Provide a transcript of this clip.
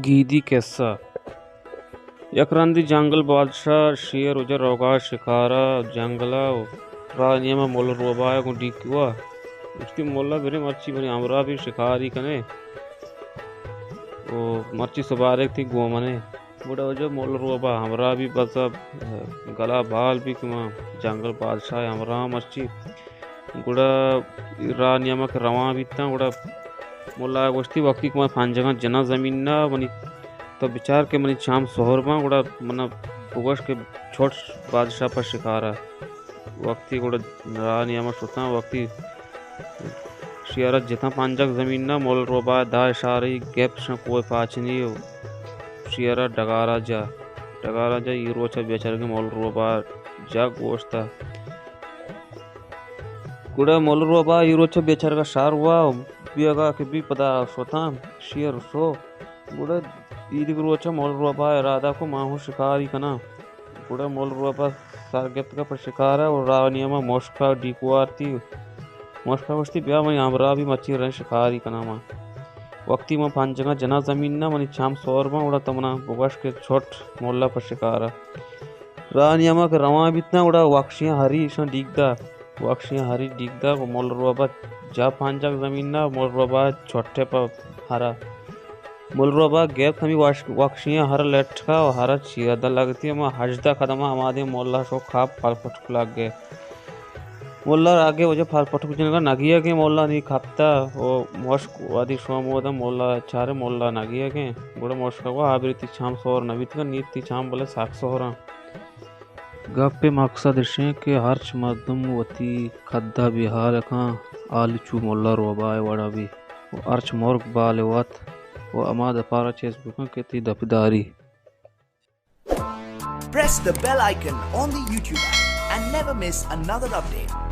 گیدی کسہ۔ یک رندے جنگل بادشاہ شیر وجہ روگا شکارا جنگلا و راہ نیما مول روباہ گوں ڈیکوا۔ گوشتی، مولا برے مرچی منی ہمراہ بی شکاری کنے و مرچی سبارک تئی گوں منے۔ گڑا وجہ مول روباہ ہمراہ بی بزا گلا بال بی کہ ما جنگل بادشاہ ہمراہ مرچی۔ گڑا راہ نیما کہ روان بیتاں، گڑا ملا گوشتی، وقتی کہ من پنجگاں جناں زمین ءَ، منی تو بچار کہ منی چام سہر باں، گڑا منا بگوش کہ چھوٹ بادشاہ پہ شکار ءَ۔ وقتی گڑا راہ نیما شتاں، وقتی شیارا جتاں پنجگ زمین ءَ، مول روباہ دہ اشارہ گپت شاں کوہ پاچنی و شیارا ڈگارا جا، ڈگارا جا، ای روچا بیچارگیں مول روباہ جا گوشتا۔ گڑا مول روباہ ای روچ بیچارگا شار وا بیگا کہ بی پدا شتاں شیر شو۔ گڑا ایدگہ روچا مول روباہ ارادہ کو ما ہوں شکاری کناں۔ گڑا مول روباہ سر گپتگا پہ شکارا و راہ نیما مشکا ڈیک وارتی۔ مشکا گوشتی، بیا منی ہمراہ بی، مرچی رئیں شکاری کناں ما۔ وقتی من پنجگاں جناں زمین ءَ، منی چم سور باں، گڑا تو منا بگوش کہ چھٹ مولا پہ شکارا۔ راہ نیما کہ روان بیتاں، گڑا وکشیاں ہری ایشاں ڈیک دا۔ وکشیاں ہری ڈیک دا، گڑا مول روبا جا پنجگ زمین ءَ، مول روبا چھٹے پہ ہرا۔ مول روبا گپت ہمی وش-، وکشیاں ہر لٹکا و ہر چیرا دا لگتی، ہما ہژدہ قدم ہما دیم مولا شو کھاپ پل پٹک لگ گئے۔ مولا راگے وجہ پل پٹک جنگا نگیگیں، مولا نی کپتا و مشک وادی شو مودا مولا چارے مولا نگیگیں۔ گڑا مشکا گو آبری تی چام سور نبیتگا، نیت تی چام بلے سک سوراں۔ گپ ءِ مقصد اش انت کہ ہرچ مردم وتی کد ءَ بے ہال کن، ہال چو ملا روباہ ءِ وڑ ءَ بی و ہرچ مرگ بال ءَ وت و ہما دپارا چست بکن کہ تئی دپ داری۔ Press the bell icon on the YouTube app and never miss another update.